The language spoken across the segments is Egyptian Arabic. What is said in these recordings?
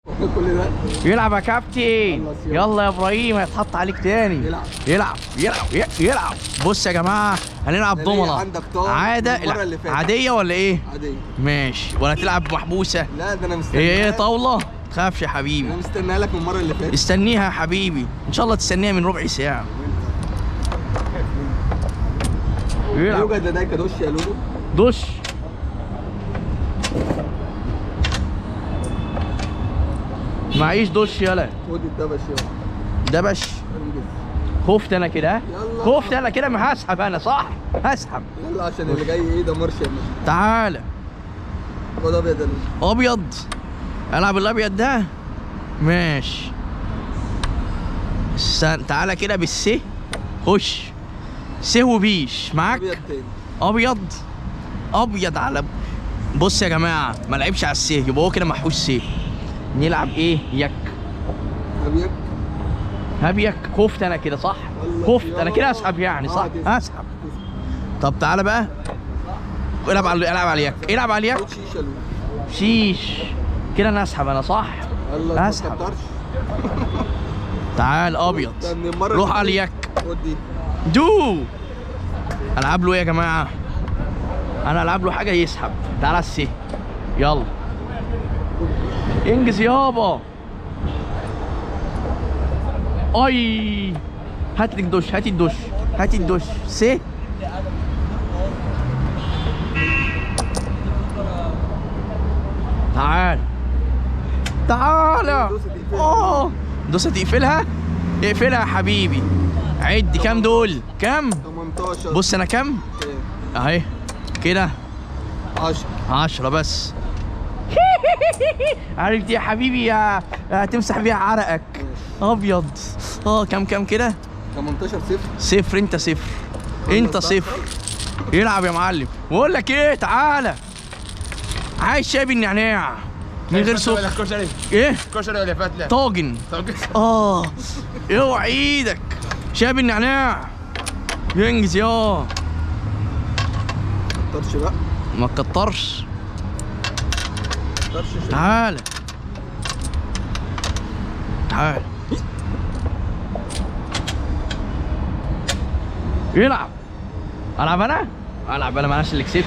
كل ده يلعب يا كابتن. يلا يا ابراهيم هيتحط عليك تاني. يلعب يلعب يلعب يلعب. بص يا جماعة هنلعب دومنه عندك طار عادة عادية ولا ايه؟ عادية ماشي. ولا تلعب محبوسة؟ لا ده انا مستنيها. ايه طاولة؟ ما تخافش يا حبيبي، انا مستنيها لك من المرة اللي فاتت. استنيها يا حبيبي، ان شاء الله تستنيها من ربع ساعة. يلعب. يوجد لديك دش يا لولو؟ دش. معيش دش. يلا خد الدبش. يلا دبش. خفت انا كده، خفت انا كده، ما هسحب انا صح؟ هسحب. يلا عشان اللي جاي ايه ده مرشي. تعالى خد ابيض يا لولو. ابيض؟ العب الابيض ده؟ ماشي. استنى تعالى كده بالسه. خش سه وبيش معاك. ابيض تاني. ابيض ابيض على. بص يا جماعة ما لعبش على السه، يبقى هو كده محوش سه. نلعب ايه؟ يك. هبيك هبيك. خفت انا كده صح؟ خفت انا كده اسحب يعني صح؟ اسحب. طب تعالى بقى العب على العب على اليك، العب على اليك. شيش كده انا اسحب انا صح؟ اسحب. تعال ابيض. روح على اليك. دو. العب له ايه يا جماعة؟ انا العب له حاجة يسحب. تعالى السه. يلا انجز يابا. اي هات لك دش، هاتي الدش، هاتي الدش. سه. تعال تعال. دوسة تقفلها؟ اقفلها يا حبيبي. عد كام دول؟ كام؟ 18. بص انا كام؟ اهي كده 10. 10 بس. عرفت يا حبيبي، يا هتمسح بيها عرقك. ابيض. كام كام كده؟ 18 صفر. صفر. انت صفر، انت صفر. يلعب يا معلم. بقول لك ايه، تعالى عايز شاي بالنعناع من غير سكر. كشري. ايه؟ كشري ولا فتله؟ طاجن. طاجن. اوعى ايدك. شاي بالنعناع. ينجز يا. ما تكترش بقى. ما تكترش. تعالى تعالى. يلعب. العب انا؟ العب انا، معلش اللي كسبت.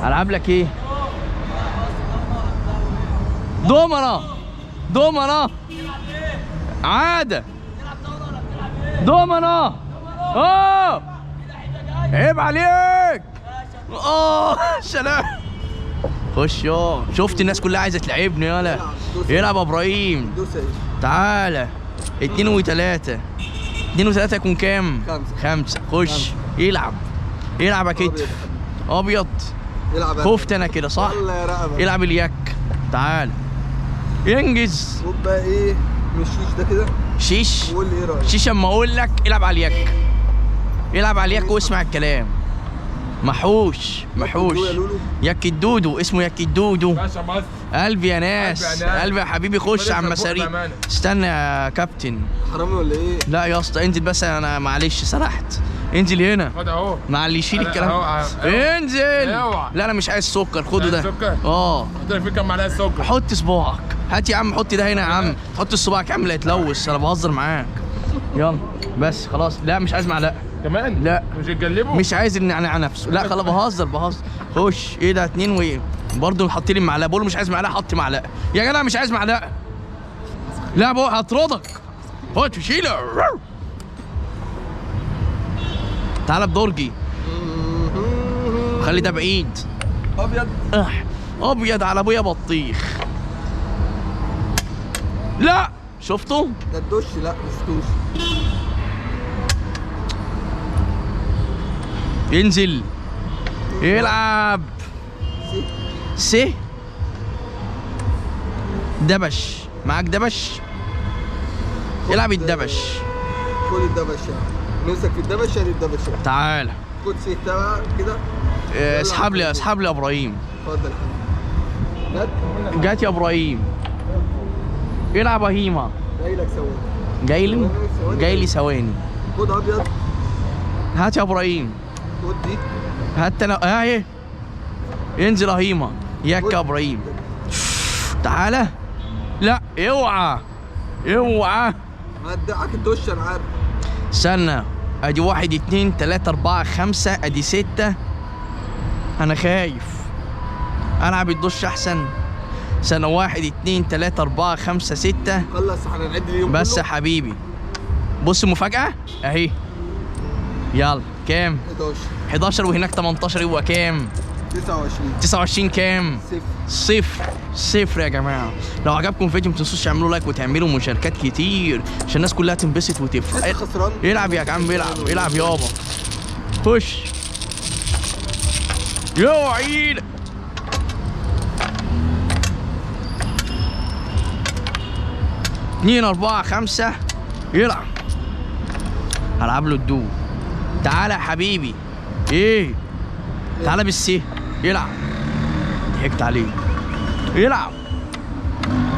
العب لك ايه؟ دومنه. دومنه عادة. دومنه. عيب عليك. سلام. خش يا. شفت الناس كلها عايزه تلعبني. يلا يلعب يا ابراهيم. تعالى 2 و3. 2 و3 يكون كام؟ 5. خش. يلعب يلعب يا كتف. ابيض. خفت انا كده صح؟ يلا يا رقبة. العب اليك. تعالى انجز. خد بقى ايه من الشيش ده كده؟ شيش؟ قول لي ايه رايك؟ شيش اما اقول لك العب على اليك. العب على اليك واسمع الكلام. محوش محوش. يك الدودو، اسمه يك الدودو. قلبي يا ناس، قلبي يا حبيبي. خش على المساريب. استنى يا كابتن. حرامي ولا ايه؟ لا يا اسطى انزل بس، انا معلش سرحت. انزل هنا. خد اهو. معلش شيل الكلام. انزل. لا انا مش عايز سكر، خده ده. سكر؟ حط لك فيه كام معلقه سكر؟ حط صباعك. هات يا عم، حط ده هنا يا عم. حط صباعك يا عم لا يتلوث، انا بهزر معاك. يلا بس خلاص. لا مش عايز معلقه. كمان؟ لا مش هتجلبه؟ مش عايز النعناع نفسه. لا خلاص بهزر بهزر. خش. ايه ده؟ 2 وايه؟ برضه حاطين لي معلقه. بقول له مش عايز معلقه، حط معلقه. يا جدع مش عايز معلقه. لا بقى هطردك. خد شيله. تعالى بدرجي. خلي ده بعيد. ابيض. ابيض على ابويا بطيخ. لا شفته؟ ده الدش. لا ما شفتوش. ينزل يلعب. س دبش. معاك دبش؟ العب الدبش. خد الدبش يعني. نفسك في الدبش يعني الدبش. تعالى خد سي تبع كده. اسحب لي، اسحب لي يا ابراهيم. اتفضل يا حبيبي. جت يا ابراهيم. العب يا هيما. جاي لك ثواني. جاي لي؟ جاي لي ثواني. خد ابيض. هات يا ابراهيم. خد دي. هات انا اهي. انزل يا هيما. ياك يا ابراهيم. تعالى. لا اوعى اوعى. هدعك الدش انا عارف. استنى، ادي 1 2 3 4 5، ادي 6. انا خايف العب الدش احسن. سنة 1 2 3 4 5 6. خلص احنا هنعد اليوم بس يا حبيبي. بص المفاجأة اهي. يلا كام؟ 11. 11 وهناك 18، يبقى كام؟ 29. 29 كام؟ صفر. صفر صفر يا جماعة. لو عجبكم الفيديو ما تنسوش تعملوا like وتعملوا مشاركات كتير عشان الناس كلها تنبسط وتفرح. خسران. العب يا عم، العب العب يابا. خش يا عيد. اتنين 4 5. يلعب. هلعب له الدو. تعالى يا حبيبي. ايه؟ تعالى بالسي. يلعب. ضحكت عليه. يلعب.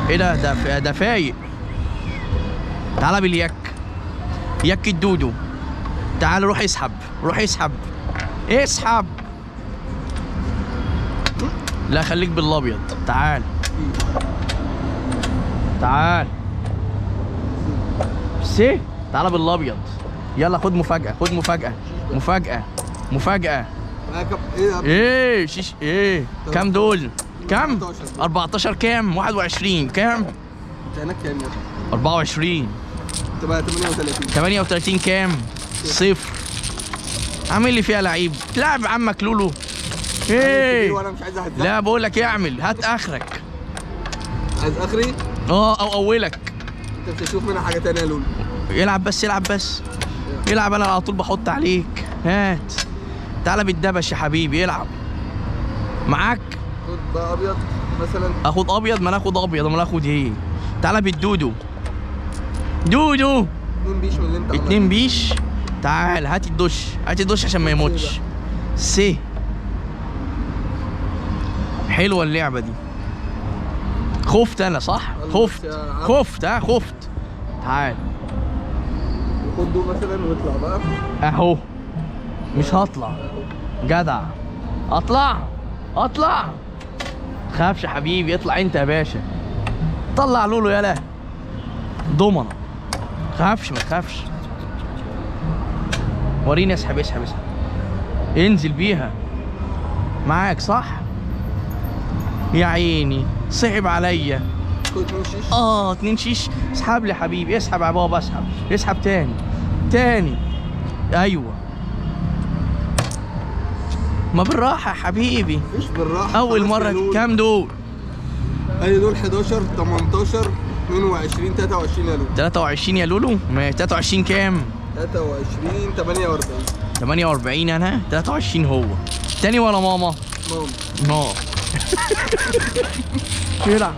ايه ده؟ ده فايق. تعالى باليك. يك الدودو. تعالى روح اسحب، روح اسحب. اسحب. لا خليك بالابيض. تعال. تعال. سي. تعالى بالابيض. يلا خد مفاجأة، خد مفاجأة، مفاجأة، مفاجأة. ايه شيش ايه؟ كام دول؟ كام؟ 14 كام؟ 21 كام؟ انت هناك كام يا 24. تبقى 38. 38 كام؟ صفر. عامل لي فيها لعيب، لعب عمك لولو. ايه؟ وانا مش عايز اهزقك. لا بقول لك اعمل، هات اخرك. عايز اخري؟ اه او اولك. انت مش هتشوف منها حاجة ثانية يا لولو. العب بس، العب بس. العب، انا على طول بحط عليك. هات. تعالى بالدبش يا حبيبي، العب. معاك؟ خد بقى ابيض مثلا. اخد ابيض؟ ما انا اخد ابيض، امال اخد ايه؟ تعالى بالدودو. دودو. 2 بيش من اللي انت عملته. 2 بيش. تعال هات الدش، هات الدش عشان ما يموتش. سي. حلوة اللعبة دي. خفت انا صح؟ خفت خفت ها خفت. تعال خد دول مثلا واطلع بقى. اهو مش هطلع. جدع. اطلع اطلع. تخافش يا حبيبي، اطلع انت يا باشا. طلع لولو يالا. ضمنه. تخافش ما تخافش. وريني. اسحب اسحب اسحب. انزل بيها. معاك صح؟ يا عيني صعب عليا. 2 شيش. 2 شيش. اسحب لي حبيبي، اسحب يا بابا، اسحب اسحب تاني تاني. ايوه ما بالراحة يا حبيبي. مش بالراحة. اول مرة. كام دول؟ ادي دول 11 18 22 23 يا لولو. 23 يا لولو؟ ماشي. 23 كام؟ 23 48. 48 انا 23 هو. تاني ولا ماما؟ ماما. ماما. يلعب.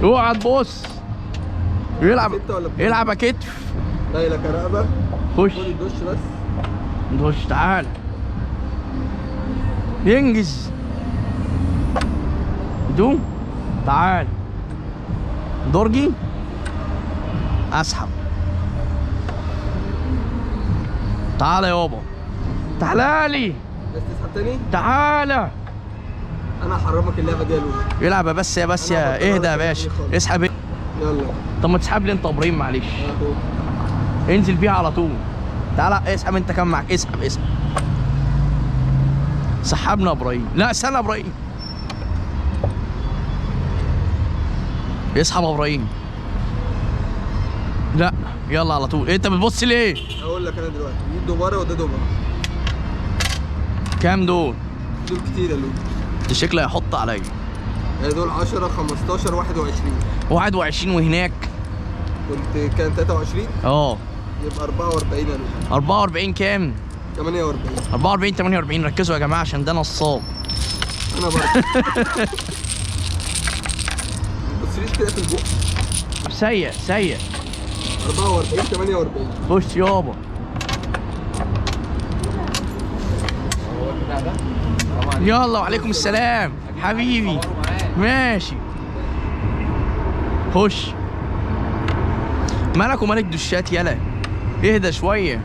اوعى تبص. يلعب. يلعب يا كتف. لا لك رقبة. خش. خد الدش بس. دش. تعال. ينجز. دو. تعال. درجي. اسحب. تعالى يابا. تعالى لي. بس تسحب تاني؟ تعالى. انا هحرمك اللعبة دي يا لولو. العب بس يا بس يا اهدى يا باشا. اسحب. يلا. طب ما تسحب لي انت ابراهيم معلش. انزل بيها على طول. تعالى اسحب انت كم معاك. اسحب اسحب. سحبنا ابراهيم. لا استنى ابراهيم. اسحب ابراهيم. لا يلا على طول. انت بتبص ليه؟ اقول لك انا دلوقتي دي دوباره وده دوباره. كام دول؟ دول كتير يا لولو. ده شكله هيحط عليا. دول 10 15 21. 21 وهناك كنت كان 23. يبقى 44 يا لولو. 44 كام؟ 48. 44 48. ركزوا يا جماعة عشان ده نصاب. انا برضه. ما تبصليش كده في البق. سيء سيء. 44 48. خش يابا. يلا وعليكم السلام حبيبي. ماشي خش. مالك ومالك دشات؟ يلا اهدى شوية.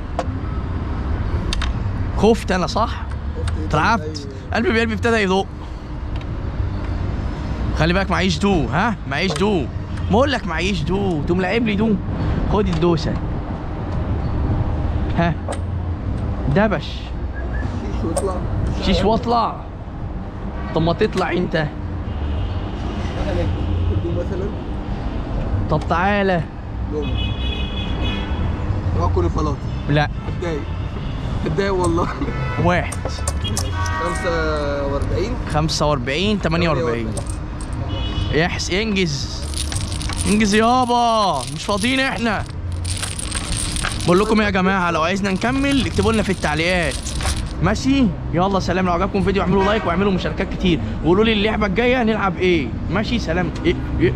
خفت انا صح؟ خفت اترعبت. قلبي ابتدى يدق. خلي بالك معيش دو، ها معيش دو، بقول لك معيش دو، تقوم لاعب لي دو. خد الدوسه. ها دبش. شيش واطلع. شيش واطلع. طب ما تطلع انت. مثلا. طب تعالى. باكل فلاطه. لا. اتضايق. اتضايق والله. واحد. 45 45 48. يحس انجز. انجز يابا، مش فاضيين احنا. بقول لكم يا جماعة لو عايزنا نكمل اكتبوا لنا في التعليقات. ماشي؟ يلا سلام. لو عجبكم الفيديو اعملوا لايك واعملوا مشاركات كتير، وقولوا لي اللعبة الجاية نلعب ايه. ماشي سلام. إيه إيه.